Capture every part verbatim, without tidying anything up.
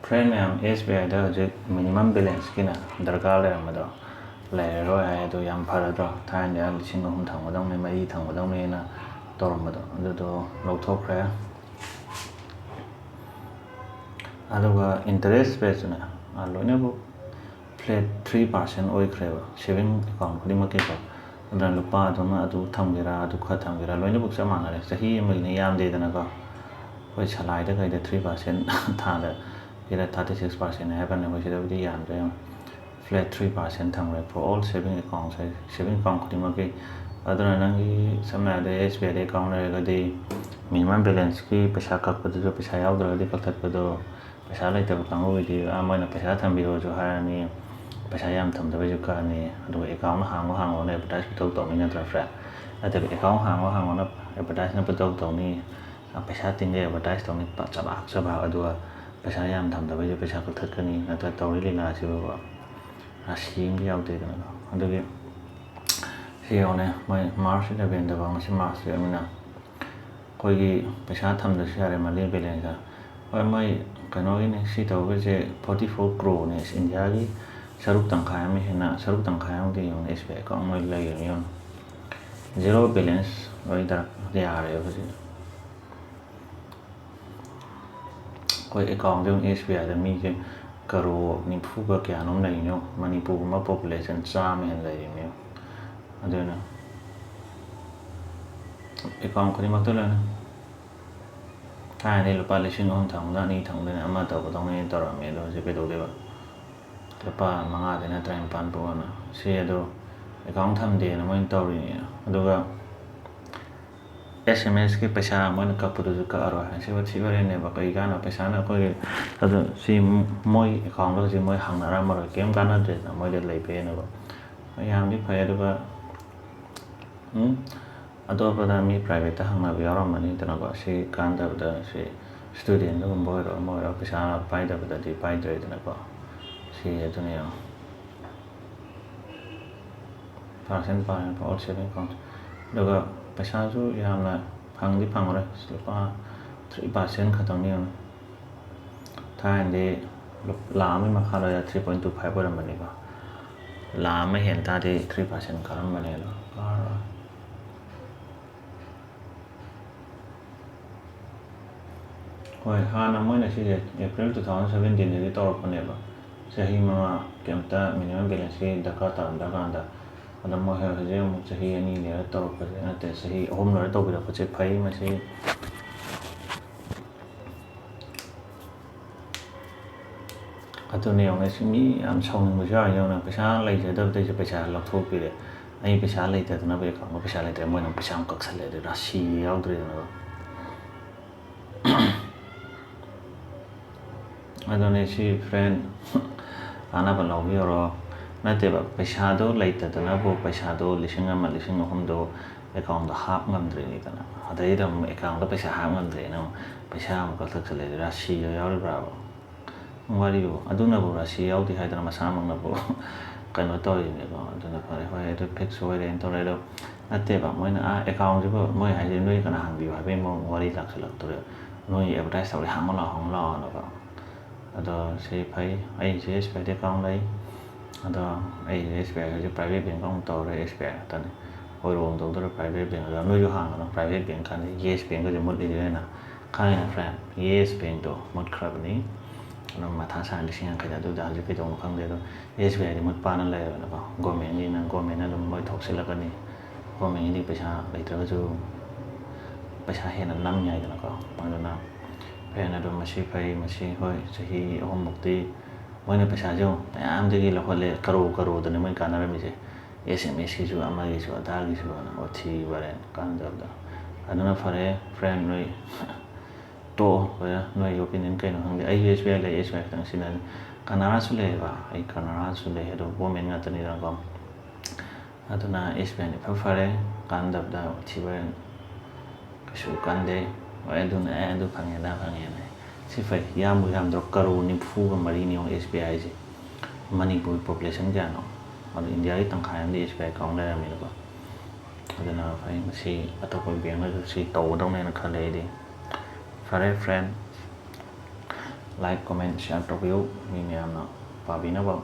Friend ꯃꯌꯥꯝ, ꯑꯦꯁ B ꯑꯥꯏꯗ ꯍꯧꯖꯤꯛ ꯃꯤꯅꯤꯃꯝ ꯕꯦꯂꯦꯟꯁꯀꯤꯅ ꯗꯔꯀꯥꯔ ꯂꯩꯔꯝꯕꯗꯣ ꯂꯩꯔꯔꯣꯏ ꯍꯥꯏ꯫ ꯑꯗꯨ ꯌꯥꯝ ꯐꯔꯗ꯭ꯔꯣ? ꯊꯥꯏꯅꯗꯤ ꯑꯥ ꯂꯤꯁꯤꯡ ꯑꯍꯨꯝ ꯊꯝꯒꯗꯧꯅꯤ, ꯃꯔꯤ ꯊꯝꯒꯗꯧꯅꯤꯅ ꯇꯧꯔꯝꯕꯗꯣ, ꯑꯗꯨꯗꯣ ꯂꯧꯊꯣꯛꯈ꯭ꯔꯦ꯫ ꯑꯗꯨꯒ ꯏꯟꯇꯔꯦꯁ ꯔꯦꯠꯁꯨꯅꯦ, ꯑꯥ, ꯂꯣꯏꯅꯃꯛ ꯐ꯭ꯂꯦꯠ ꯊ꯭ꯔꯤ ꯄꯥꯔꯁꯦꯟ ꯑꯣꯏꯈ꯭ꯔꯦꯕ ꯁꯦꯚꯤꯡ ꯑꯦꯀꯥꯎꯟ ꯈꯨꯗꯤꯡꯃꯛꯀꯤꯀꯣ꯫ ꯑꯗꯨꯅ ꯂꯨꯄꯥꯗꯨꯃ ꯑꯗꯨ ꯊꯝꯒꯦꯔꯥ, ꯑꯗꯨ ꯈꯔ ꯊꯝꯒꯦꯔꯥ, ꯂꯣꯏꯅꯃꯛ ꯆꯞ ꯃꯥꯟꯅꯔꯦ꯫ ꯆꯍꯤ ꯑꯃꯒꯤꯅ ꯌꯥꯝꯗꯦꯗꯅꯀꯣ꯫ ꯑꯩꯈꯣꯏ ꯁꯂꯥꯏꯗ ꯀꯩꯗ ꯊ꯭ꯔꯤ ꯄꯥꯔꯁꯦꯟ ꯊꯥꯗ ꯄꯤꯔꯦ, ꯊꯥꯔꯇꯤ ꯁꯤꯛꯁ ꯄꯥꯔꯁꯦꯟ ꯍꯥꯏꯕꯅꯤ꯫ ꯑꯩꯈꯣꯏ ꯁꯤꯗꯕꯨꯗꯤ ꯌꯥꯝꯗ꯭ꯔꯦ, ꯌꯦꯡꯉꯣ꯫ ꯐ꯭ꯂꯦꯠ ꯊ꯭ꯔꯤ ꯄꯥꯔꯁꯦꯟ ꯊꯝꯈ꯭ꯔꯦ for all saving accounts ꯍꯥꯏ, ꯁꯦꯚꯤꯡ ꯑꯦꯀꯥꯎꯟ ꯈꯨꯗꯤꯡꯃꯛꯀꯤ꯫ ꯑꯗꯨꯅ ꯅꯪꯒꯤ ꯁꯝꯅ ꯍꯥꯏꯔꯕꯗ ꯑꯦꯁ ꯕꯤ ꯑꯥꯏꯗ ꯑꯦꯀꯥꯎꯟ ꯂꯩꯔꯒꯗꯤ ꯃꯤꯅꯤꯃꯝ ꯕꯦꯂꯦꯟꯁꯀꯤ ꯄꯩꯁꯥ ꯀꯛꯄꯗꯨꯁꯨ, ꯄꯩꯁꯥ ꯌꯥꯎꯗ꯭ꯔꯒꯗꯤ ꯀꯛꯊꯠꯄꯗꯣ, ꯄꯩꯁꯥ ꯂꯩꯇꯕ ꯀꯥꯡꯕꯨꯒꯤꯗꯤ, ꯑꯥ, ꯃꯣꯏꯅ ꯄꯩꯁꯥ ꯊꯝꯕꯤꯔꯣꯁꯨ ꯍꯥꯏꯔꯅꯤ, ꯄꯩꯁꯥ ꯌꯥꯝ ꯊꯝꯗꯕꯩꯁꯨ ꯀꯛꯑꯅꯤ, ꯑꯗꯨꯒ ꯑꯦꯀꯥꯎꯟ ꯍꯥꯡꯉꯣ ꯍꯥꯡꯉꯣꯅ ꯑꯦꯗꯚꯔꯇꯥꯏꯁ ꯄꯨꯇꯧ ꯇꯧꯅꯤ, ꯅꯠꯇ꯭ꯔꯥ ꯐ꯭ꯔꯦꯟ? ꯅꯠꯇ꯭ꯔꯒ ꯑꯦꯀꯥꯎꯟ ꯍꯥꯡꯉꯣ ꯍꯥꯡꯉꯣꯅ ꯑꯦꯗꯚꯔꯇꯥꯏꯁꯅ ꯄꯨꯇꯧ ꯇꯧꯅꯤ, ꯑꯥ, ꯄꯩꯁꯥ ꯇꯤꯡꯒꯩ ꯑꯦꯗꯚꯔꯇꯥꯏꯁ ꯇꯧꯅꯤ, ꯄ-, ꯆꯕꯥꯛ ꯆꯕꯥꯛ, ꯑꯗꯨꯒ ꯄꯩꯁꯥ ꯌꯥꯝ ꯊꯝꯗꯕꯩꯁꯨ ꯄꯩꯁꯥ ꯀꯛꯊꯠꯀꯅꯤ, ꯅꯠꯇ꯭ꯔꯥ ꯇꯧꯔꯤ ꯂꯤꯂꯥꯁꯤꯕꯨ? ꯔꯥꯁꯤ ꯑꯃꯗꯤ ꯌꯥꯎꯗꯦꯗꯅꯀꯣ꯫ ꯑꯗꯨꯒꯤ ꯁꯤ ꯌꯦꯡꯉꯣꯅꯦ, ꯃꯣꯏ ꯃꯥꯔꯁ ꯏꯂꯦꯚꯦꯟꯗꯐꯥꯎ, ꯉꯁꯤ ꯃꯥꯔꯁ ꯇꯨꯌꯦꯜꯞꯅꯤꯅ, ꯑꯩꯈꯣꯏꯒꯤ ꯄꯩꯁꯥ ꯊꯝꯗ꯭ꯔꯁꯨ ꯌꯥꯔꯦ, ꯃꯟꯂꯤ ꯕꯦꯂꯦꯟꯁꯇ꯫ ꯍꯣꯏ, ꯃꯣꯏ ꯀꯩꯅꯣꯒꯤꯅꯦ, ꯁꯤ ꯇꯧꯕꯁꯦ ꯐꯣꯔꯇꯤ ꯐꯣꯔ ꯀ꯭ꯔꯣꯔꯅꯦ, ꯏꯟꯗꯤꯌꯥꯒꯤ ꯁꯔꯨꯛ ꯇꯪꯈꯥꯏ ꯑꯃ ꯍꯦꯟꯅ, ꯁꯔꯨꯛ ꯇꯪꯈꯥꯏ ꯑꯃꯗꯤ ꯌꯦꯡꯉꯣ, ꯑꯦꯁ ꯕꯤ ꯑꯥꯏ ꯑꯦꯀꯥꯎꯟ ꯃꯣꯏ ꯂꯩꯔꯤꯅꯤ ꯌꯦꯡꯉꯣ꯫ ꯖꯦꯔꯣ ꯕꯦꯂꯦꯟꯁ ꯂꯣꯏ ꯗꯔ-, ꯌꯥꯔꯦꯕ ꯍꯧꯖꯤꯛ꯫ ꯑꯩꯈꯣꯏ ꯑꯦꯀꯥꯎꯟꯁꯦ ꯑꯃꯨꯛ ꯑꯦꯁ ꯕꯤ ꯑꯥꯏꯗ ꯃꯤꯁꯦ ꯀꯔꯣꯔ ꯅꯤꯐꯨꯒ ꯀꯌꯥꯅꯣꯝ ꯂꯩꯔꯤꯅꯤ ꯌꯦꯡꯉꯣ꯫ ꯃꯅꯤꯄꯨꯔꯒꯨꯝꯕ ꯄꯣꯄꯨꯂꯦꯁꯟ ꯆꯥꯝꯃ ꯍꯦꯟꯅ ꯂꯩꯔꯤꯅꯤ ꯌꯦꯡꯉꯣ꯫ ꯑꯗꯨꯅ ꯑꯦꯀꯥꯎꯟ ꯈꯨꯗꯤꯡꯃꯛꯇ ꯂꯣꯏꯅ꯫ ꯊꯥꯏꯅꯗꯤ ꯂꯨꯄꯥ ꯂꯤꯁꯤꯡ ꯑꯍꯨꯝ ꯊꯝꯒꯗꯕꯅꯤ, ꯑꯅꯤ ꯊꯝꯒꯗꯕꯅꯤ, ꯑꯃ ꯇꯧꯒꯗꯧꯅꯤ ꯇꯧꯔꯝꯃꯤ, ꯑꯗꯣ ꯍꯧꯖꯤꯛ ꯀꯩꯗꯧꯗꯣꯏꯕ? ꯂꯨꯄꯥ ꯃꯉꯥꯗꯩꯅ ꯇꯔꯥꯅꯤꯄꯥꯟ ꯄꯣꯛꯑꯅ ꯁꯤ ꯑꯗꯨ ꯑꯦꯀꯥꯎꯟ ꯊꯝꯗꯦꯅ ꯃꯣꯏꯅ ꯇꯧꯔꯤꯅꯦ꯫ ꯑꯗꯨꯒ ꯑꯦꯁ ꯑꯦꯝ ꯑꯦꯁꯀꯤ ꯄꯩꯁꯥ ꯃꯣꯏꯅ ꯀꯛꯄꯗꯨꯁꯨ ꯀꯛꯑꯔꯣꯏ ꯍꯥꯏ꯫ ꯁꯤꯕꯨ ꯊꯤ ꯋꯥꯔꯤꯅꯦꯕ꯫ ꯀꯩ ꯀꯥꯟꯅꯕ ꯄꯩꯁꯥꯅ ꯑꯩꯈꯣꯏꯒꯤ? ꯑꯗꯨ ꯁꯤ ꯃꯣꯏ ꯑꯦꯀꯥꯎꯟꯗ ꯍꯧꯖꯤꯛ ꯃꯣꯏ ꯍꯥꯡꯅꯔꯝꯃꯔꯣꯏ, ꯀꯩꯝ ꯀꯥꯟꯅꯗ꯭ꯔꯦꯗꯅ ꯃꯣꯏꯗ ꯂꯩꯕ ꯍꯦꯟꯅꯕ꯫ ꯌꯥꯝꯗꯤ ꯐꯩ꯫ ꯑꯗꯨꯒ, ꯎꯝ, ꯑꯇꯣꯞꯄꯗ ꯃꯤ ꯄ꯭ꯔꯥꯏꯚꯦꯠꯇ ꯍꯪꯅꯕ ꯌꯥꯎꯔꯝꯃꯅꯤꯗꯅꯀꯣ꯫ ꯁꯤ ꯀꯥꯟꯗꯕꯗ ꯁꯤ ꯁ꯭ꯇꯨꯗꯦꯟꯗꯒꯨꯝꯕ ꯑꯣꯏꯔꯣ ꯑꯃ ꯑꯣꯏꯔꯣ ꯄꯩꯁꯥ ꯄꯥꯏꯗꯕꯗꯗꯤ ꯄꯥꯏꯗ꯭ꯔꯦꯗꯅꯀꯣ꯫ ꯁꯤ ꯑꯗꯨꯅ ꯌꯦꯡꯉꯣ꯫ ꯄꯥꯔꯁꯦꯟ ꯄꯥꯔꯦ, for all saving accounts꯫ ꯑꯗꯨꯒ ꯄꯩꯁꯥꯁꯨ ꯌꯥꯝꯅ ꯐꯪꯗꯤ ꯐꯪꯉꯔꯣꯏ, ꯂꯨꯄꯥ ꯊ꯭ꯔꯤ ꯄꯥꯔꯁꯦꯟ ꯈꯛꯇꯪꯅꯤ ꯌꯦꯡꯉꯣ꯫ ꯊꯥꯏꯅꯗꯤ ꯂꯥꯈ ꯑꯃꯒꯤ ꯃꯈꯥꯗ three point two five ꯑꯣꯏꯔꯝꯕꯅꯦꯕ꯫ Lakh ꯑꯃ ꯍꯦꯟ ꯇꯥꯔꯗꯤ three percent ꯀꯥꯔꯝꯕꯅꯦ, ꯑꯗꯣ ꯀꯥꯔꯔꯣꯏ꯫ ꯍꯣꯏ, ꯍꯥꯟꯅ ꯃꯣꯏꯅ ꯁꯤꯁꯦ April two thousand seventeenꯗꯒꯤ ꯇꯧꯔꯛꯄꯅꯦꯕ꯫ ꯆꯍꯤ ꯃꯉꯥ ꯀꯩꯝꯇ minimum balanceꯀꯤ ꯗꯔꯀꯥꯔ ꯇꯥꯔꯝꯗ꯭ꯔꯀꯥꯟꯗ, ꯑꯗꯣ ꯃꯣꯏ ꯍꯧꯖꯤꯛ ꯑꯃꯨꯛ ꯆꯍꯤ ꯑꯅꯤ ꯂꯩꯔ ꯇꯧꯔꯛꯄꯁꯦ, ꯅꯠꯇꯦ, ꯆꯍꯤ ꯑꯍꯨꯝ ꯂꯩꯔ ꯇꯧꯕꯤꯔꯛꯄꯁꯦ ꯐꯩ꯫ ꯃꯁꯤ ꯑꯗꯨꯅ ꯌꯦꯡꯉꯨꯅꯦ, ꯁꯤ ꯃꯤ ꯌꯥꯝ ꯁꯥꯎꯅꯤꯡꯕꯁꯨ ꯌꯥꯎꯋꯦ꯫ ꯌꯦꯡꯉꯨꯅꯦ, ꯄꯩꯁꯥ ꯂꯩꯖꯗꯕꯗꯩꯁꯨ ꯄꯩꯁꯥ ꯂꯧꯊꯣꯛꯄꯤꯔꯦ꯫ ꯑꯩ ꯄꯩꯁꯥ ꯂꯩꯇꯗꯅꯕ accountꯗ ꯄꯩꯁꯥ ꯂꯩꯇ꯭ꯔꯦ, ꯃꯣꯏꯅ ꯄꯩꯁꯥ ꯑꯃꯨꯛ ꯀꯛꯁꯜꯂꯦ, ꯑꯗꯨ ꯔꯥꯁꯤ ꯌꯥꯎꯗ꯭ꯔꯦꯗꯅ꯫ ꯑꯗꯨꯅꯦ ꯁꯤ friend, ꯀꯥꯟꯅꯕ ꯂꯧꯕꯤꯔꯣ꯫ ꯅꯠꯇꯦꯕ, ꯄꯩꯁꯥꯗꯣ ꯂꯩꯇꯗꯅꯕꯨ ꯄꯩꯁꯥꯗꯣ ꯂꯤꯁꯤꯡ ꯑꯃ, ꯂꯤꯁꯤꯡ ꯑꯍꯨꯝꯗꯣ accountꯗ ꯍꯥꯞ ꯉꯝꯗ꯭ꯔꯤꯅꯤꯗꯅ꯫ ꯑꯗꯩꯗ ꯑꯃꯨꯛ accountꯗ ꯄꯩꯁꯥ ꯍꯥꯞ ꯉꯝꯗ꯭ꯔꯦꯅ ꯑꯃꯨꯛ ꯄꯩꯁꯥ ꯑꯃꯨꯛ ꯀꯛꯊꯠꯁꯜꯂꯦ, ꯔꯥꯁꯤꯗꯣ ꯌꯥꯎꯔꯤꯕ꯭ꯔꯥꯕ? ꯋꯥꯔꯤꯕꯨ, ꯑꯗꯨꯅꯕꯨ ꯔꯥꯁꯤ ꯌꯥꯎꯗꯦ ꯍꯥꯏꯗꯅ ꯃꯁꯥꯃꯛꯅꯕꯨ ꯀꯩꯅꯣ ꯇꯧꯔꯤꯅꯦꯀꯣ꯫ ꯑꯗꯨꯅ ꯐꯔꯦ, ꯍꯣꯏ, ꯑꯗꯨ fix ꯑꯣꯏꯔꯦꯅ ꯇꯧꯔꯦ꯫ ꯑꯗꯣ ꯅꯠꯇꯦꯕ, ꯃꯣꯏꯅ ꯑꯥ accountꯁꯤꯕꯨ, ꯃꯣꯏ ꯍꯥꯏꯁꯦ ꯅꯣꯏ ꯀꯅꯥ ꯍꯥꯡꯕꯤꯌꯨ ꯍꯥꯏꯕꯒꯤ ꯃꯑꯣꯡ ꯋꯥꯔꯤ ꯂꯥꯛꯁꯤꯜꯂꯛꯇꯣꯔꯦ꯫ ꯅꯣꯏ advertise ꯇꯧꯔꯦ, ꯍꯥꯡꯉꯣ ꯂꯥꯛꯑꯣ, ꯍꯥꯡꯉꯣ ꯂꯥꯛꯑꯣꯅꯀꯣ꯫ ꯑꯗꯣ ꯁꯤ ꯐꯩ, ꯑꯩꯁꯦ SBIꯗ account ꯂꯩ꯫ ꯑꯗꯣ ꯑꯩꯁꯦ SBI ꯍꯧꯖꯤꯛ private bank ꯑꯃꯨꯛ ꯇꯧꯔꯦ, SBI ꯉꯥꯛꯇꯅꯤ꯫ ꯍꯣꯏꯔꯣꯡ ꯇꯧꯗꯣꯏꯔꯥ private bank? ꯑꯗꯣ ꯅꯣꯏꯁꯨ ꯍꯥꯡꯒꯅꯨ, private bank ꯀꯥꯟꯗ Yes Bankꯒꯁꯦ ꯃꯨꯠꯂꯤꯁꯦ ꯑꯩꯅ ꯈꯪꯉꯦꯅ friend, Yes Bankꯗꯣ ꯃꯨꯠꯈ꯭ꯔꯕꯅꯤ꯫ ꯑꯗꯨꯝ ꯃꯊꯥ ꯁꯥꯏ, ꯂꯤꯁꯤꯡ ꯌꯥꯡꯈꯩꯗ꯫ ꯑꯗꯨꯗ ꯍꯧꯖꯤꯛ ꯀꯩꯗꯧꯅꯣ ꯈꯪꯗꯦ꯫ ꯑꯗꯣ SBIꯗꯤ ꯃꯨꯠ ꯄꯥꯅ ꯂꯩꯔꯕꯅꯤꯀꯣ꯫ Governmentꯒꯤꯅ governmentꯅ ꯑꯗꯨꯝ ꯃꯣꯏ ꯊꯣꯛꯁꯤꯜꯂꯛꯀꯅꯤ꯫ Governmentꯒꯤꯗꯤ ꯄꯩꯁꯥ ꯂꯩꯇ꯭ꯔꯒꯁꯨ ꯄꯩꯁꯥ ꯍꯦꯟꯅ ꯅꯝ ꯌꯥꯏꯗꯅꯀꯣ꯫ ꯑꯗꯨꯅ friend ꯑꯗꯨꯝ ꯃꯁꯤ ꯐꯩ, ꯃꯁꯤ ꯍꯣꯏ, ꯆꯍꯤ ꯑꯍꯨꯝꯃꯨꯛꯇꯤ ꯃꯣꯏꯅ ꯄꯩꯁꯥꯁꯦ ꯌꯦꯡꯉꯨ, ꯃꯌꯥꯝꯗꯒꯤ ꯂꯧꯈꯠꯂꯦ, ꯀꯔꯣꯔ ꯀꯔꯣꯔꯗꯅꯦ ꯃꯣꯏꯅ ꯀꯥꯟꯅꯔꯝꯃꯤꯁꯦ꯫ SMSꯀꯤꯁꯨ, ꯑꯃꯒꯤꯁꯨ, ꯑꯗꯥꯒꯤꯁꯨ ꯑꯅ ꯋꯥꯊꯤ ꯋꯥꯔꯦꯝ ꯀꯥꯟꯅꯗꯕꯗ꯫ ꯑꯗꯨꯅ ꯐꯔꯦ friend, ꯅꯣꯏ ꯇꯣꯛꯑꯣ꯫ ꯍꯣꯏ, ꯅꯣꯏꯒꯤ opinion ꯀꯩꯅꯣ ꯈꯪꯗꯦ꯫ ꯑꯩꯁꯨ SBI ꯂꯩ, SBI ꯈꯛꯇꯪ ꯁꯤꯖꯤꯟꯅꯅꯤ꯫ Canarasꯨ ꯂꯩꯌꯦꯕ, ꯑꯩ Canarasꯨ ꯂꯩ, ꯑꯗꯣ government ꯉꯥꯛꯇꯅꯤꯗꯅꯀꯣ꯫ ꯑꯗꯨꯅ SBIꯅ ꯏꯐ ꯐꯔꯦ, ꯀꯥꯟꯅꯗꯕꯗ ꯋꯥꯊꯤ ꯋꯥꯔꯦꯝ ꯀꯩꯁꯨ ꯀꯥꯟꯗꯦ꯫ ꯍꯣꯏ, ꯑꯗꯨꯅ ꯑꯦ ꯑꯗꯨ ꯐꯪꯉꯦ, ꯑꯗꯥ ꯐꯪꯉꯦꯅ꯫ ꯁꯤ ꯐꯩ, ꯌꯥꯝꯕꯨ ꯌꯥꯝꯗ꯭ꯔꯣ? ꯀꯔꯣꯔ ꯅꯤꯐꯨꯒ ꯃꯔꯤꯅꯤ ꯌꯦꯡꯉꯣ SBIꯁꯦ꯫ ꯃꯅꯤꯄꯨꯔꯒꯤ population ꯀꯌꯥꯅꯣ? ꯑꯗꯨ ꯏꯟꯗꯤꯌꯥꯒꯤ ꯇꯪꯈꯥꯏ ꯑꯃꯗꯤ SBI account ꯂꯩꯔꯝꯃꯤꯅꯀꯣ꯫ ꯑꯗꯨꯅ ꯐꯩ, ꯃꯁꯤ ꯑꯇꯣꯞꯄ bankꯅꯁꯨ ꯁꯤ ꯇꯧꯒꯗꯧꯅꯦꯅ ꯈꯜꯂꯦ ꯑꯩꯗꯤ꯫ ꯐꯔꯦ friend, like, comment, share ꯇꯧꯕꯤꯌꯨ, ꯃꯤ ꯃꯌꯥꯝꯅ ꯄꯥꯕꯤꯅꯕ꯫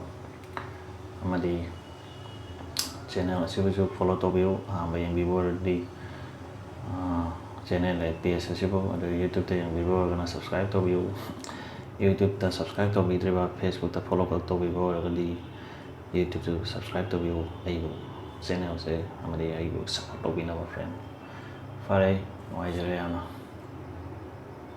ꯑꯃꯗꯤ channel ꯑꯁꯤꯕꯨꯁꯨ follow ꯇꯧꯕꯤꯌꯨ꯫ ꯑꯍꯥꯟꯕ ꯌꯦꯡꯕꯤꯕ ꯑꯣꯏꯔꯒꯗꯤ channel ꯂꯩ, page ꯑꯁꯤꯕꯨ, ꯑꯗꯨ YouTube-ꯇ ꯌꯦꯡꯕꯤꯕ ꯑꯣꯏꯔꯒꯅ subscribe ꯇꯧꯕꯤꯌꯨ꯫ YouTube-ꯇ subscribe ꯇꯧꯕꯤꯗ꯭ꯔꯤꯕ, Facebook-ꯇ follow ꯈꯛ ꯇꯧꯕꯤꯕ ꯑꯣꯏꯔꯒꯗꯤ YouTube-ꯁꯨ subscribe ꯇꯧꯕꯤꯌꯨ꯫ ꯑꯩꯕꯨ channel-ꯁꯦ ꯑꯃꯗꯤ ꯑꯩꯕꯨ support ꯇꯧꯕꯤꯅꯕ friend꯫ ꯐꯔꯦ, ꯅꯨꯡꯉꯥꯏꯖꯔꯦ ꯌꯥꯝꯅ꯫